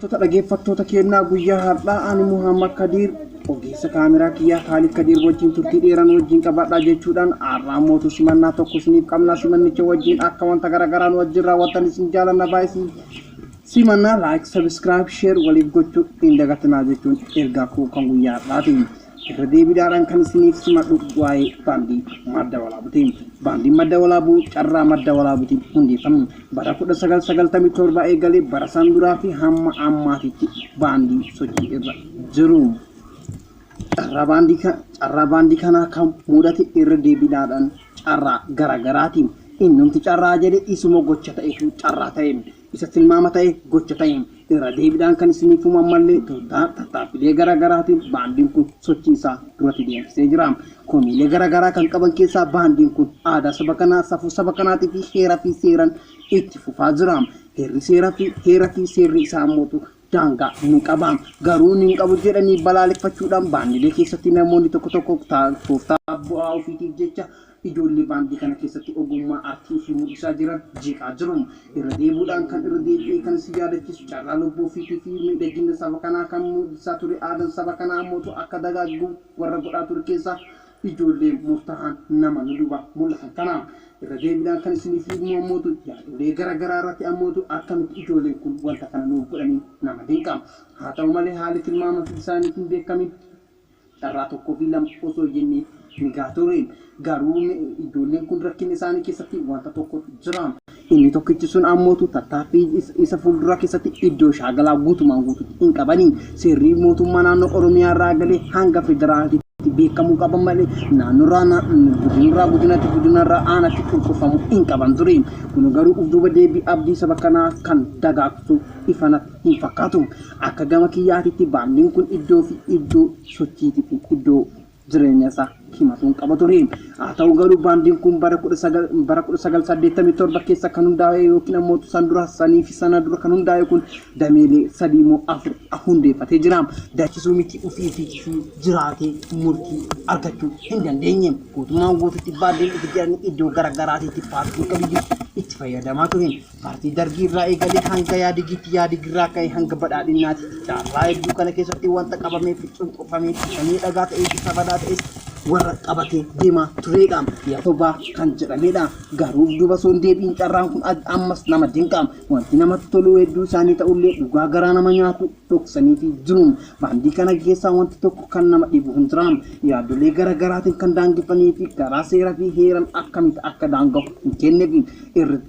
Toota dhaggeeffattoota keenyaa, guyyaa har'aa ani Muhammad Kadiir ogeessa kaameraa kiyyaa Kaalid Kadiir wajjin turtii dheeran wajjin qabadhaa jechuudhaan har'aa mootu simannaa tokko isiniif qabna. Simannicha wajjin akka wanta garaagaraa nu wajjin raawwattan isin jaalanna. Baay'ee simannaa like, subscribe, share waliif gochuu hin dagatinaa jechuun ergaa koo kan guyyaa har'aati. Irra deebiidhaan kan isiniif simadhu waa'ee baandii Madda Walaabuuti. Baandiin Madda Walaabuu carraa Madda Walaabuutiin hundeeffame. Bara 1997 eegalee bara san duraa fi hamma ammaatitti baandii sochii irra jiru. Carraa baandii kanaa kan mudate irra deebiidhaan carraa garaagaraatiin. Innumti carraa jedhe isuma gocha ta'etu carraa ta'e. Isa tilmaama ta'e gocha ta'e. Irra deebiidhaan kan isiniif ammallee tattaaffilee garaagaraatiin baandiin kun sochii isaa duratti deemsisee jira. Komiilee garaagaraa kan qaban keessaa baandiin kun aadaa saba kanaa, safuu saba kanaatii fi heeraa fi seeraan itti fufaa jira. Heerri seeraa fi heeraa fi seerri isaa ammoo daangaa ni qaba. Garuu ni qabu jedhanii balaaleffachuudhaan baandilee keessatti namoonni tokko tokko tooftaa bu'aa ofiitiif jecha ijoollee baandii kana keessatti ogummaa aartii ofii mul'isaa jiran jeeqaa jiru. Irra deebuudhaan kan irra deebi'ee kan si yaadachiisu carraa lubbuu ofiitii fi miidhagina saba kanaa kan mul'isaa ture, aadaan saba kanaa ammoo akka dagaagu warra godhaa ture keessaa ijoollee murtaa'an nama nu duuba mul'atan kana. Irra deebiidhaan kan isiniif himu ammootu yaadolee garaagaraa irratti ammootu akkamitti ijoolleen kun wanta kana nuuf godhanii nama dinqa. Haa ta'u malee, haalli tilmaama isaaniif hin beekamin carraa tokkoo fi lama osoo jennee ni gaa ture. Garuu ijoolleen kun rakkina isaanii keessatti wanta tokkotu jira. Inni tokkichi sun ammootu tattaaffii isa fuulduraa keessatti iddoo shaagalaa guutumaan guututti hin qabanii. Seerri mootummaa naannoo Oromiyaa irraa galee hanga federaalaatti beekamuu qaban malee naannoorraa godinarraa godinatti, godinarraa aanatti cunqurfamuu hin qaban ture. Kun garuu uf duuba deebii abdii saba kanaa kan dagaagsu ifanatti hin fakkaatu. Akka gama kiyyaatitti baandiin kun iddoo fi iddoo sochiitii fi iddoo jireenya isaa himatuun qaba ture. Haa ta'u garuu, baandiin kun bara 1987 keessa kan hundaa'e yookiin ammoo san dura sanii fi sana dura kan hundaa'e kun dameelee sadii moo afur hundeeffatee jira. Dachisuu miti, ofii fi jiraatee murtii argachuu hin dandeenye. Guutummaan guututti baandiin itti jedhanii iddoo garaagaraatiitti paartiin kamiyyuu itti fayyadamaa ture. Paartii Dargii irraa eegalee hanga Yaadigiitti, Yaadigirraa ka'ee hanga Badhaadhinaatti carraa hedduu kana keessatti wanta qabamee fi cunqurfamee bifa miidhagaa ta'ee, bifa badaa ta'es warra qabatee deemaa turedha. Yatobaa kan jedhamedha. Garuu duuba osoo hin deebiin carraan kun ammas nama dinqa. Wanti namatti tolu hedduu isaanii ta'ullee dhugaa garaa nama nyaatu dhoksanii fi jiru. Baandii kana keessaa wanti tokko kan nama dhibu hin jira. Yaadolee gara garaatiin kan daangeffamee fi karaa seeraa fi heeraan akkamitti akka daanga'u hin kenneef.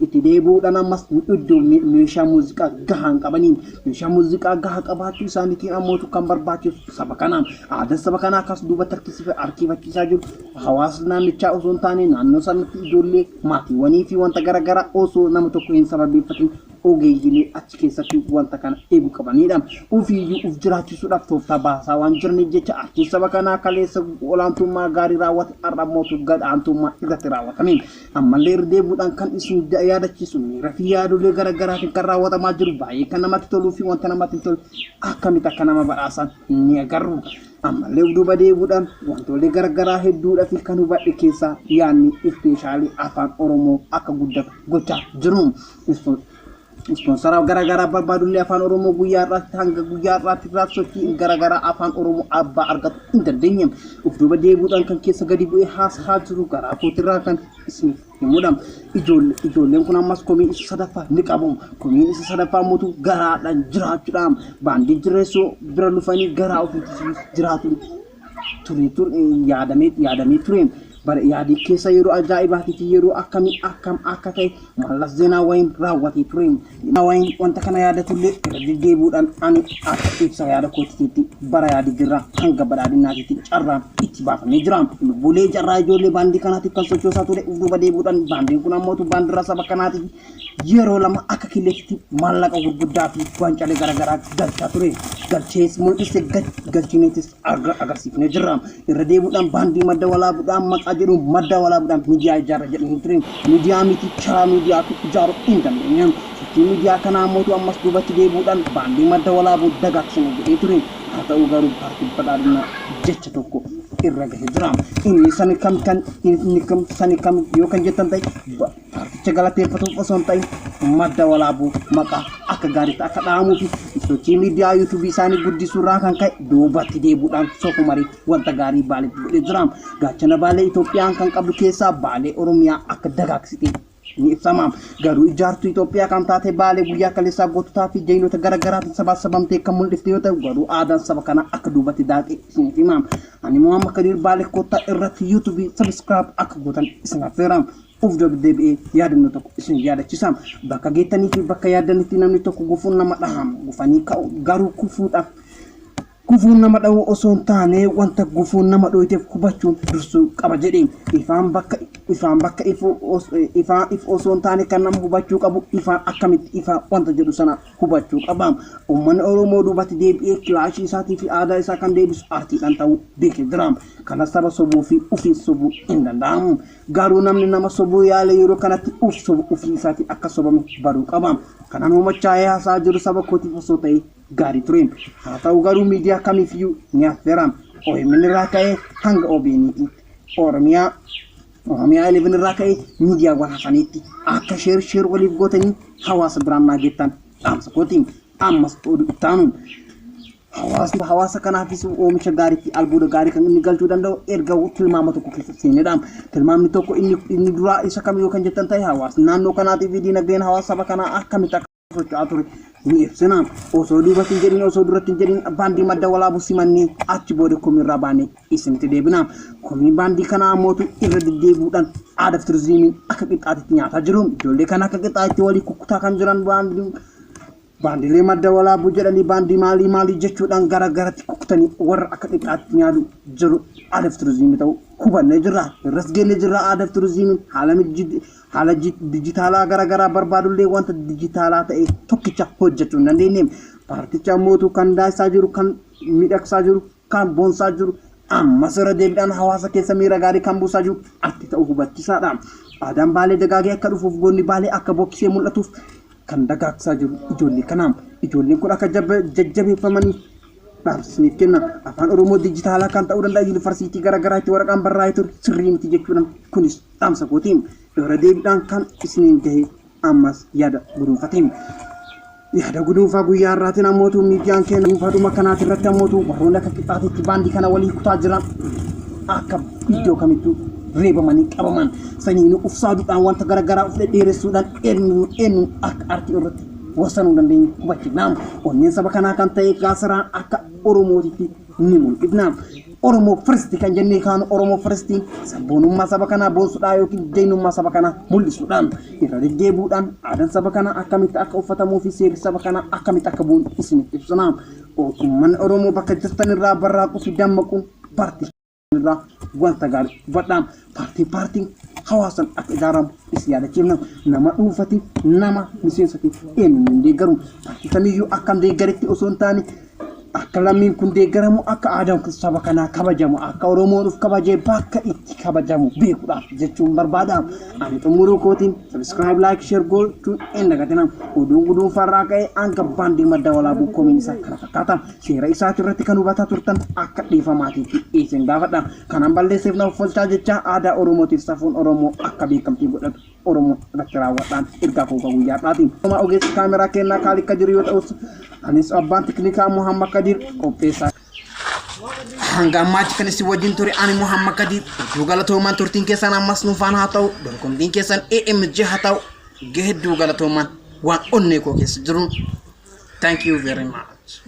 Itti deebi'uudhaan ammas iddoo meeshaa muuziqaa gahaa hin qabanii, meeshaa muuziqaa gahaa qabaachuu isaaniitiin ammoo kan barbaachisu saba kanaa, aadaa saba kanaa akkas duubatti harkifachiisaa jiru hawaasa naannichaa osoo hin taane naannoo sanatti ijoollee maatiiwwanii fi wanta garaagaraa osoo nama tokko hin sababeeffatin ogeeyyiilee achi keessatti wanta kana eeguu qabanidha. Ofiiyyuu uf jiraachisuudhaaf tooftaa baasaa waan jiraniif jecha aartiin saba kanaa kaleessa olaantummaa gaarii raawwate har'a mootu gad-aantummaa irratti raawwatame. Ammallee irra deebi'uudhaan kan isin yaadachiisu miira fi yaadolee garaagaraatiin kan raawwatamaa jiru baay'ee kan namatti toluu fi wanta namatti hin tolu akkamitti akka nama badhaasan ni agarru. Ammallee duuba deebi'uudhaan wantoolee garaagaraa hedduudhaa fi kan hubadhe keessaa yaadni especially afaan Oromoo akka guddatu gochaa jiru. Ispoonsara garaagaraa barbaadullee afaan Oromoo guyyaa irraatti hanga guyyaa irraatti irraa sochii garaagaraa afaan Oromoo abbaa argatu hin dandeenye. Uf duuba deebi'uudhaan kan keessa gadi bu'ee haasaa jiru garaa kootirraa kan isin himudha. Ijoolleen kun ammas komii isa sadaffaa ni qabu. Komiin isa sadaffaa mootu garaadhaan jiraachuudha. Baandii jireessuu bira lufanii garaa ofiitti jiraatu ture yaadamee ture. Bara yaadii keessa yeroo ajaa'ibaatii fi yeroo akkamii akkam akka ta'e Mallas Zeenaawwayin raawwatee ture. Zeenaawwayin wanta kana yaadatullee irra deddeebi'uudhaan ani akka ibsa yaada kootiitti bara yaadii jirra hanga Badhaadhinaatiitti carraan itti baafamee jira. Lubbuulee carraa ijoollee baandii kanaatiif kan sochoosaa ture duuba deebi'uudhaan baandiin kun ammoo baandiraa saba kanaatiif yeroo lama akka killeetti maallaqa gurguddaa fi waancaalee garaagaraa galchaa ture. Galchees mul'ise, galchineetis agarsiifnee jirra. Irra deebi'uudhaan baandii Madda Walaabuudhaan maqaa jedhu Madda Walaabuudhaan miidiyaa ijaarra jedhanii ture. Miidiyaa miti, karaa miidiyaa ijaaruu hin dandeenye. Sochii miidiyaa kanaa mootu ammas duubatti deebi'uudhaan baandii Madda Walaabuu dagaagsina jedhee ture. Haa ta'u garuu, paartiin Badhaadhinaa jecha tokko irra gahee jira. Inni sani kam kan inni kam sani kam yoo kan jettan ta'e paarticha galateeffatuuf osoo hin ta'in Madda Walaabuu maqaa akka gaariitti akka dhahamuu fi sochii miidiyaa yuutuubii isaanii guddisuurraa kan ka'e duubatti deebuudhaan sofumarii wanta gaarii Baaleetti godhee jira. Gaachana Baalee Itoophiyaan kan qabdu keessaa Baalee Oromiyaa akka dagaagsite ni ibsama. Garuu ijaartuu Itoophiyaa kan taate Baalee guyyaa kaleessaa goototaa fi jaynoota gara garaatiin sabaasabamtee kan mul'ifte yoo ta'u garuu aadaan saba kanaa akka duubatti daaqe isiniif hima. Ani Muhammad Kadiir Baalee koottaa irratti yuutuubii sabiskiraayib akka gootan isin affeera. Uf deebi'ee yaadannoo tokko isin yaadachisa. Bakka geettanii fi bakka yaaddanitti namni tokko gufuun nama dhahama. Gufanii ka'u garuu kufuudhaaf Gufuun nama dha'uu osoo hin taane wanta gufuun nama dhoyteef hubachuun dursuu qaba jedhe. Ifaan bakka ifaan bakka ifu ifaa ifu osoo hin taane kan nama hubachuu qabu ifaan akkamitti ifaa wanta jedhu sana hubachuu qaba. Uummanni Oromoo duubatti deebi'ee kilaashii isaatii fi aadaa isaa kan deebisu aartiidhaan ta'uu beekee jira. Kana saba sobuu fi ofiin sobuu hin danda'amu. Garuu namni nama sobuu yaale yeroo kanatti uf sobu ofii isaatii akka sobame baruu qaba. Kanan machaa'ee haasa'aa jiru saba kootiif osoo ta'e gaarii ture. Haa ta'u garuu miidiyaa kamiifiyyuu ni affeera. OMN irraa ka'ee hanga OBN'tti Oromiyaa Oromiyaa 11 irraa ka'ee miidiyaawwan hafaniitti akka sheer sheer waliif gootanii hawaasa biraan naa geettan dhaamsa kooti. Ammas oduu itti aanuun hawaasni hawaasa kanaafis oomisha gaarii fi albuuda gaarii kan inni galchuu danda'u erga tilmaama tokko keessa seenedha. Tilmaamni tokko inni duraa isa kam yoo kan jettan ta'e hawaasni naannoo kanaatii fi diinagdeen hawaasa saba kanaa akkamitti akka socho'aa ture ni ibsina. Osoo duubatti hin jedhin osoo duratti hin jedhin baandii Madda Walaabuu simannee achi booda komiirraa baanee isinitti deebina. Komii baandii kanaa ammootu irra deddeebi'uudhaan aadaa fi turizimiin akka qixxaatitti nyaataa jiru. Ijoollee kana akka qixxaatitti walii kukkutaa kan jiran baandii baandilee Madda Walaabuu jedhanii baandii maalii maalii jechuudhaan gara garatti kukkutanii warra akka qixxaatitti nyaatu jiru aadaa fi turizimii ta'uu hubannee jirra. Irras geennee jirra aadaa fi turizimiin haala Haala dijitaalaa gara garaa barbaadullee wanta dijitaalaa ta'e tokkicha hojjechuu hin dandeenye. Paarticha mootu kan daasisaa jiru, kan miidhagsaa jiru, kan boonsaa jiru, ammas irra deebiidhaan hawaasa keessa miira gaarii kan buusaa jiru arti ta'uu hubachiisaadha. Aadaan Baalee dagaagee akka dhufuuf goonni Baalee akka bokkisee mul'atuuf kan dagaagsaa jiru ijoollee kana. Ijoolleen kun akka jajjabeeffamaniif dhaamsa isiniif kenna. Afaan Oromoo dijitaalaa kan ta'uu danda'a yuunivarsiitii gara garaa itti waraqaan barraa'ee ture sirrii miti jechuudhaan kunis dhaamsa kootiin irra deebiidhaan kan isiniin gahe ammas yaada guduunfateen. Yaada guduunfaa guyyaa har'aatiin ammootu miidiyaan keenya dhuunfaadhuma kanaati irratti ammootu warroonni akka qixxaatitti baandii kana walii kutaa jiran akka iddoo kamittuu reebamanii qabaman saniin uf saaduudhaan wanta garaagaraa of dhedheeressuudhaan eenyu eenyu akka artii irratti wasanuu dandeenyu hubachiifna. Onneen saba kanaa kan ta'e gaasaraan akka Oromootitti ni mul'ifna. Oromoo first kan jennee kaanu Oromoo firstiin sabboonummaa saba kanaa boonsudhaa yookiin jaynummaa saba kanaa mul'isuudhaan irra deddeebuudhaan aadaan saba kanaa akkamitti akka uffatamuu fi seerri saba kanaa akkamitti akka bu'uun isiniif ibsina. Uummanni Oromoo bakka jirtan irraa barraaquu fi dammaquun paartii irraa wanta gaarii hubadhaa. Paartii paartiin hawaasan akka ijaaramu isin yaadachiifna. Nama dhuunfatiif nama miseensatiif eenyuun hin deeggaru. Paartii kamiyyuu akka hin deeggaretti osoo hin taane akka lammiin kun deeggaramu akka aadaan kun saba kanaa kabajamu akka Oromoon of kabajee bakka itti kabajamu beekuudhaaf jechuun barbaada. Ani xumuruu kootiin subscribe like share gochuun hin dagatina. Oduun guduunfaarraa ka'ee hanga baandii Madda Walaabuu komiin isaa kana fakkaata. Seera isaati irratti kan hubataa turtan akka dhiifamaatiitti isin gaafadha. Kanan balleesseef na offolchaa jecha aadaa Oromootiif safuun Oromoo akka beekamtii godhatu Oromoo irratti raawwadhaan ergaa koo guyyaa har'aati. Ogeessi kaameraa kennaa Kaalikka jiru yoo ta'us anis abbaan tiknikaa Muhammad Kadiir qopheessaa. Hanga ammaatti kan isin wajjin ture ani Muhammad Kadiir hedduu galatoomaan turtiin keessan ammas nu faana haa ta'u dorgomtiin keessan AMG haa ta'u hedduu galatoomaan waan onnee koo keessa jiru. Thank you very much.